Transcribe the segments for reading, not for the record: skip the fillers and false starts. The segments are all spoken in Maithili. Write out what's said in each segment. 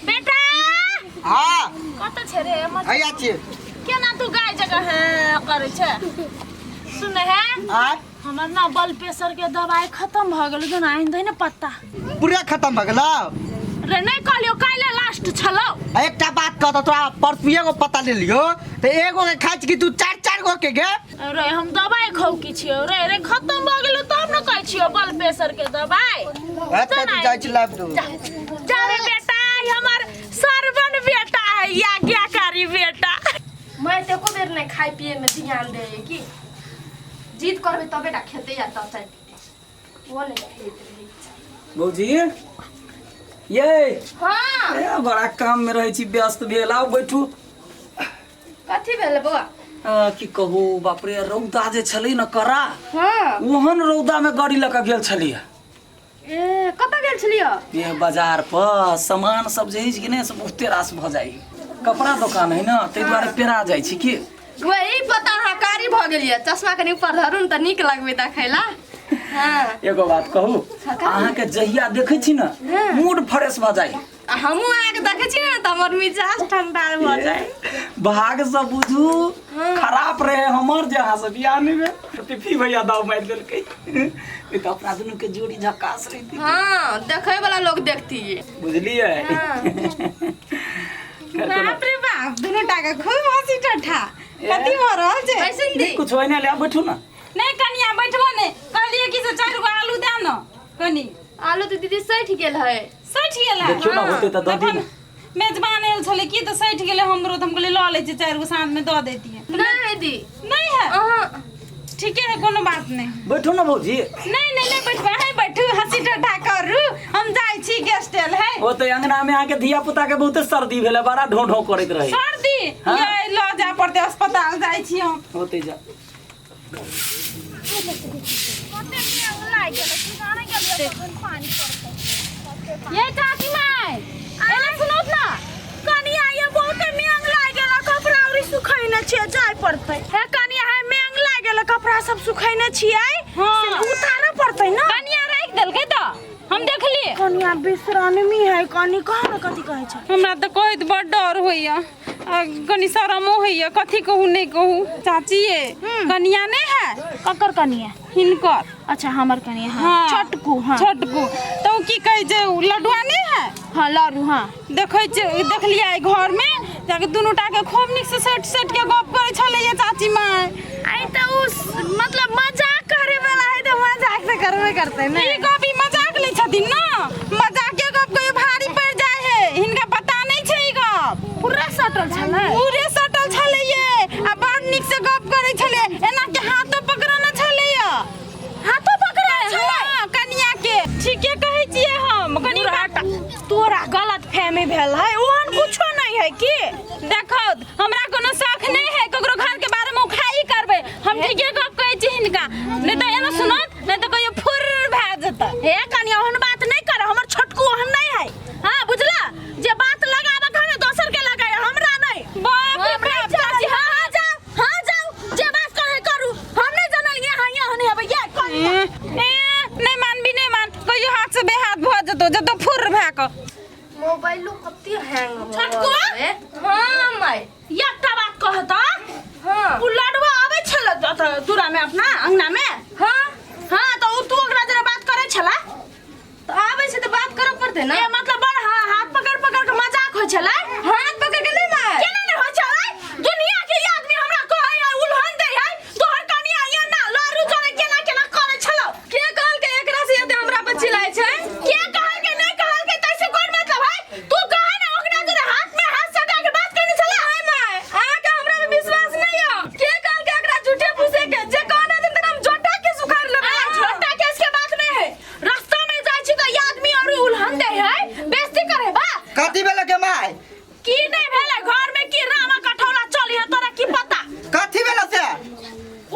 बेटा हाँ कत छै रे हमर हैया छियै केना तू गाय जगह है करै छै सुन है आय हमर ना ब्लड प्रेशर के दवाई खत्म भऽ गेल जो आनि दे ने पत्ता पूरा खत्म भऽ गेलौ रे नहीं कहलियो काल्हि लास्ट छलौ आ एकटा बात कह तोरा परसू एगो पत्ता ले लियो तऽ एगो के खाइ छी कि तू चारि चारि गो के गे रे हम दवाई खाउ की छियो रे रे खत्म भऽ गेलो तब न कहै छियो ब्लड प्रेशर के दवाई एतऽ तू जाइ छी लाइब दू जा जा रे बेटा ई हमर सरवन बेटा है आज्ञाकारी बेटा मैं तो एको बेर नहीं खाए पिए में ध्यान दे की जिद करबे तबे टा खेते या तब चाय पीते वो नहीं खेत रहे भौजी ये हाँ ए, बड़ा काम में रहै छी व्यस्त भेल आउ बैठू कथी भेल बौआ की कहू बाप रे रौदा जे छलै ने कड़ा हाँ ओहन रौदा में गाड़ी लऽ कऽ गेल छलियै ए कतऽ गेल छलियै ये बाजार पर सामान सब जे अछि कि नहि से बहुते रास भऽ जाइ कपड़ा दोकान है ने ताहि दुआरे पेरा जाइ छी की वही पता अहाँ कारी भऽ गेलियै चश्मा कनि ऊपर धरू ने तऽ नीक लगबै देखै ला हाँ एगो बात कहू अहाँके जहिया देखै छी ने मूड फ्रेश भऽ जाइ आ हमहूँ अहाँके देखै छी ने तऽ हमर मिजाज ठंडा भऽ जाइ भाग से बुझू खराब रहे हमर जे अहाँ से बियाह नहि भेल पिफी भैया दाव मारि देलकै नहीं तऽ अपना दुनू के जोड़ी झकास रहितै हाँ देखै वाला लोग देखतियै बुझलियै बाप रे बाप दुनू टाका खूब हंसी ठट्ठा कथी भऽ रहल छै कैसन दी नहीं कुछ होइ नहि ले बैठू ना नहीं कनिया बैठबो नहीं कहलिए कि से चारि गो आलू दे न कनी आलू तऽ दीदी सठि गेल है सठि गेल देखियौ ने होतै तऽ दऽ दी तखन ने मेजबान आयल छलै की तऽ सठि गेलै हमरो तऽ हम कहलियै लऽ लै छियै चारि गो साँझमे दऽ दैतियै नहि दी नहीं है अहाँ ठीके है कोनो बात नहीं बैठू ने भौजी नहीं नहीं नहीं बैठबै अहीं बैठू हंसी ठट्ठा करू हम जाइ छी गेस्ट आयल है ओ तऽ अंगना में अहाँके धिया पुता के बहुते सर्दी भेलै बड़ा ढों ढों करैत रहे सर्दी हाँ। ये लऽ जाय पड़तै अस्पताल जाइ छी हम ओतै जा ये चाची माय एना सुनौत ना कनिया ये बहुते मेंग लागि गेल कपड़ा उरी सुखैने छियै जाय पड़तै हे कनिया हे मेंग लागि गेल कपड़ा सब सुखैने छियै हाँ। से उतारऽ पड़तै ना कनिया राखि देलकै तऽ हम देखलिए कनिया बिसरानमी है कनी कह ने कथी कहै छै हमरा तऽ कहैत बड़ डर होइया आ कनी शरमो होइया कथी कहू नहि कहू चाची ये कनिया नहि है ककर कनिया हिनकर अच्छा हमर कनिया हाँ हाँ छोटकू हाँ छोटकू तऽ ओ की कहै छै ओ लडुआ नहि है हाँ लड़ू हाँ देखै छै देखलियै आइ घरमे जाके दुनू टाके खूब नीकसँ सटि सटि के गप करै छलैया चाची माय आई तऽ उ मतलब मजाक करे वाला है तऽ मजाक तऽ करबे करते ने ई गप ई मजाक लै छथिन ने मजाके गप कहियो भारी पड़ि जाइ है हिनका पता नहि छै ई गप पूरा सटल छलै पूरे सटल छलैये आ बड़ नीक से गप करै छलै एना के हाथो पकड़ने छलैया हाथो पकड़े छलै हाँ, कनिया के ठीके कहै छियै हम कनि तोरा गलत फहमी भेल है ओहन कुछो नहीं है की देखो हमरा कोनो शौक नहीं है ककरो घर के बारे में उखाई करबै हम ठीके गप कहै छी हिनका नहीं तऽ एना सुनत नहीं तऽ कहियो फुर भए जेतै हे कनिया ओहन बात नहीं कर हमर छोटकू ओहन नहीं है हाँ बुझला जे बात लगाबक हमे दोसर के लगाए हमरा नहीं बाप रे बाप चाची हाँ हाँ जाओ हाँ जाओ जे बात करे करू हम नहीं जानलिए हाँ यहाँ नहीं हबे ये कनिया ए, नहीं मानबी नहीं मान कहियो हाथ से बेहाथ भऽ जेतौ जेतौ फुर भए कऽ मोबाइलो कते हैंग हो छोटको? हाँ माय एकटा बात कहता हाँ उ लडुआ आबै छल ओतऽ दूरा में अपना अंगना में हाँ हाँ तऽ उ तू ओकरा जरा बात करै छला तऽ आबै छै तऽ बात करऽ पड़तै ने ए मतलब बड़ हाथ पकड़ पकड़ के मजाक होइ छलै हाथ पकड़ के नहि मार केना नहि होइ छलै दुनिया के ई आदमी हमरा कहै है उलहन दै है तोहर कनिया ये ना लारू जरे केना केना करै छलौ के कहलकै एकरा से एते हमरा पर चिल्लाइ छै के कहलकै नहि कहलकै तैसे कोन मतलब है तू कहे ना ओकरा जरे हाथ में हाथ सटा के बात करने छला हाय माय अहाँके हमरा पर विश्वास नहि यऽ के कहलकै एकरा झूठे फूसे के जे कहने दिन तक हम झोटा के सुखाड़ लेबै आ झोटा केस के बात नहीं है रास्ता में जाइ छी तऽ ई आदमी और उलहन दे है बेइज्जती करे बा कथी भेल गे माय की नहीं भेलै घर में की रामा कठौला चली है तोरा की पता कथी भेल से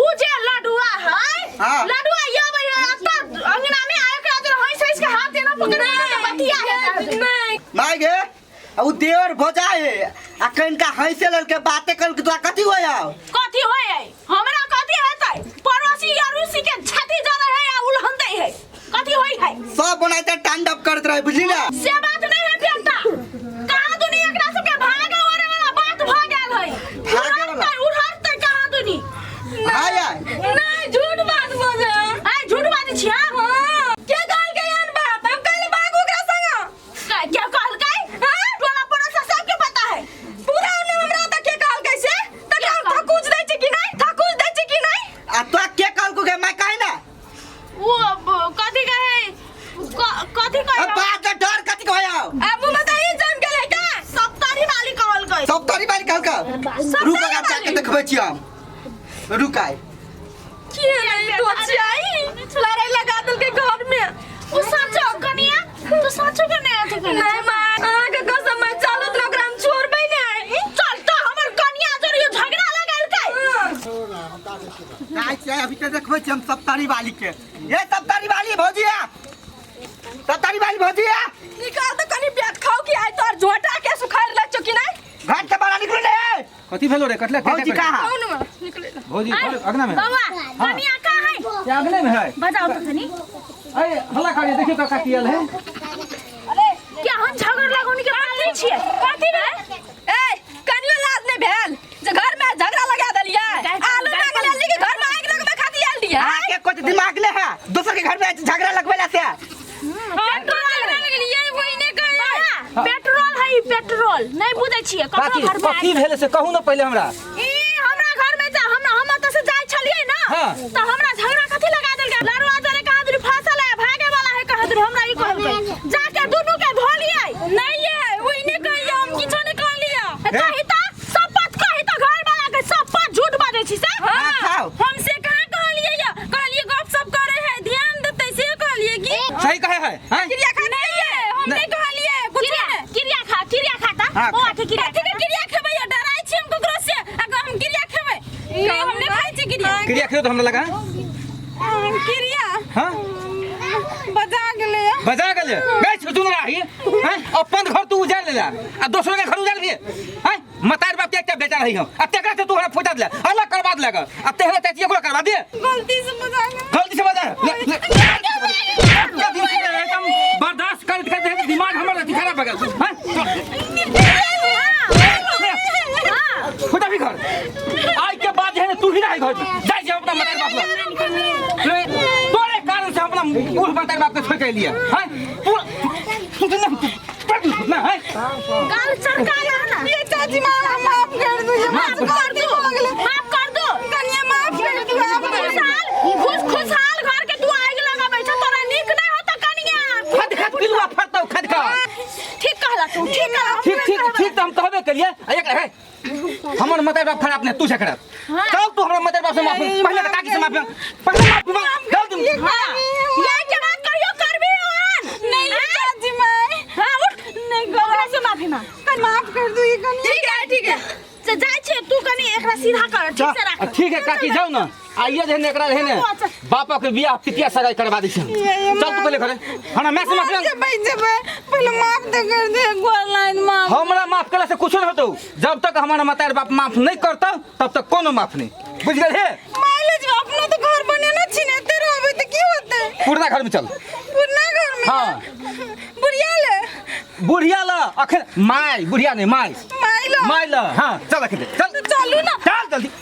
उ जे लडुआ है हाँ। लडुआ ये अबै है अत्ता अंगना में आयो के आदर हंस हंस के हाथ एना पकड़ के बतिया है नहि माय गे आ उ देवर भोजा है आ कनिका हंसे ललके बाते कलके तोरा कथी होय आउ कथी होय है हमरा कथी हेतै पड़ोसी अड़ोसी के छाती जरै है आ उलहन दै है कथी होय है सब बनाते तांडव करत रहे बुझली ना से बात नहीं है बेटा का देलका रुक अगर जाके देखबै छी हम रुक आइ की नहीं तो आई लड़ाई लगा देलकै घर में ओ साचो कनिया तू साचो के नहीं अथी केने नहीं माँ अहाँके कसम मैं चलत ना ओकरा हम छोड़बै नहीं चल तो हमर कनिया जरियो झगड़ा लगालकै जाइ छियै अभी तऽ देखबै छी हम सप्तारी वाली के ये सप्तारी वाली भौजिया सप्तारी वाली भौजिया निकाल तो कनी बैठ खाओ कि आई तोर झोटा के सुखार ले चो कि नहीं घर से बाहर निकलू ने कथी भेलो रे कटले भौजी कहाँ कौन में निकले ना भौजी अगना में बाबा कनिया कहाँ है ये अगने में है बताओ तो कनी अरे हल्ला करिए देखियो काका कियल है अरे क्या हम झगड़ लगौनी के पाल छियै कथी भेल ए कनियो लाज नहीं भेल जे घर में झगड़ा लगा देलियै आलू मांग लेली कि घर में आगि लगबे खातिर आयल रहियै अहाँ के कुछ दिमाग ले है दोसर के घर में झगड़ा लगबे ला से पेट्रोल पेट्रोल है ई पेट्रोल नहीं बुझै छियै ककरो काकी घर में कथी भेल से कहू ना पहिले हमरा ई हमरा घर में जा हम हम ओतऽ से जाइ छलियै ना हाँ। तऽ हमरा झगड़ा कथी लगा देलकै लड़ुआ जरे कहाँ दूरी फसल है भागे वाला है कहाँ दूरी हमरा ई कहलकै जाके दुनू के धोलियै नहीं ये वही ने कहिया हम किछो नहीं कहलिया कही तऽ शपथ कही तऽ घर वाला के शपथ झूठ बाजै छी से हाँ, खाओ। हम से कहाँ कहलिए या कहलिए गप सप करे है ध्यान देते से कहलिए कि सही कहे है हैं? क्रिया खा नहीं ये हम नहीं कहलिए कुछ क्रिया नहीं क्रिया खा क्रिया खाता हाँ, बौआ के क्रिया कथी के क्रिया खेबै या डराइ छी हम ककरो से अगर हम क्रिया खेबै नहीं हम नहीं खाइ छी क्रिया क्रिया खेलो तो हमरा लगा क्रिया हां बजा गेलै बजा गेले गै छुटू ना रही हैं अपन घर तू उजाड़ लेला आ दोसर के घर उजाड़ लिए हैं मतार बाप के एकटा बेटा रही हम आ तेकरा से तू हमरा फोटा देला अलग करवा देलक आ तेहरा चाची एकरो करवा दे गलती से बजा गेलै गलती से बजा ले, ले। एते दिन से एकदम बर्दाश्त करैत करैत दिमाग हमर अथी खराब भऽ गेल हैं फुटा भी घर आई के बाद जे है ना तू ही रहे घर में जाइ छी हम अपना मतार बाप लग ले, तोरे कारण से हम अपना बूढ़ मतार बाप के छोड़ के लिए हैं पूरा तू ना ना हैं गाल चरका रहा ना ये चाची माँ माफ कर दो ये माफ कर दो माफ कर दो कनिया माफ कर दो आप खुशहाल खुश खुशहाल घर के तू आगि लगाबै छ तोरा नीक नहि होता कनिया खद खद पिलुआ फटतौ खद खद ठीक कहला तू ठीक कहला ठीक ठीक ठीक तऽ हम कहबे केलिए आ एक है हमर मतार बाप खराब नहीं तू से खराब चल तू हमरा मतार बाप से माफी पहले तऽ काकी से माफी मांग पहले माफी मांग चल तू हां यही के बात कहियो करबी ओहन नहीं चाची माँ हां उठ नहीं ओकरा से माफी मांग माफ कर दो ये कनिया ठीक है ठीक है से जाइ छै तू कनी एकरा सीधा कर ठीक से राख ठीक है काकी जाओ ना आइए जे ने एकरा रहे ने बापा के बियाह पितिया सगाई करवा दै छै चल तू पहले घरे हमरा मैं से माफी मांग जेबै जेबै पहिले माफ तऽ कर दे गोर लाइन माफ हमरा माफ कला से कुछो नहीं होतौ जब तक हमारा मतार बाप माफ नहीं करतौ तब तक कोनो माफ नहीं बुझ गेल हे माइलेज अपनो तऽ घर बनेने छी ने एते रहबै तऽ की होतै पुरना घर में चल पुरना घर में हाँ। बुढ़िया ले बुढ़िया ल अखन माय बुढ़िया नहीं माय माइलो माय ल हाँ चल अखन चल चलू ना चल जल्दी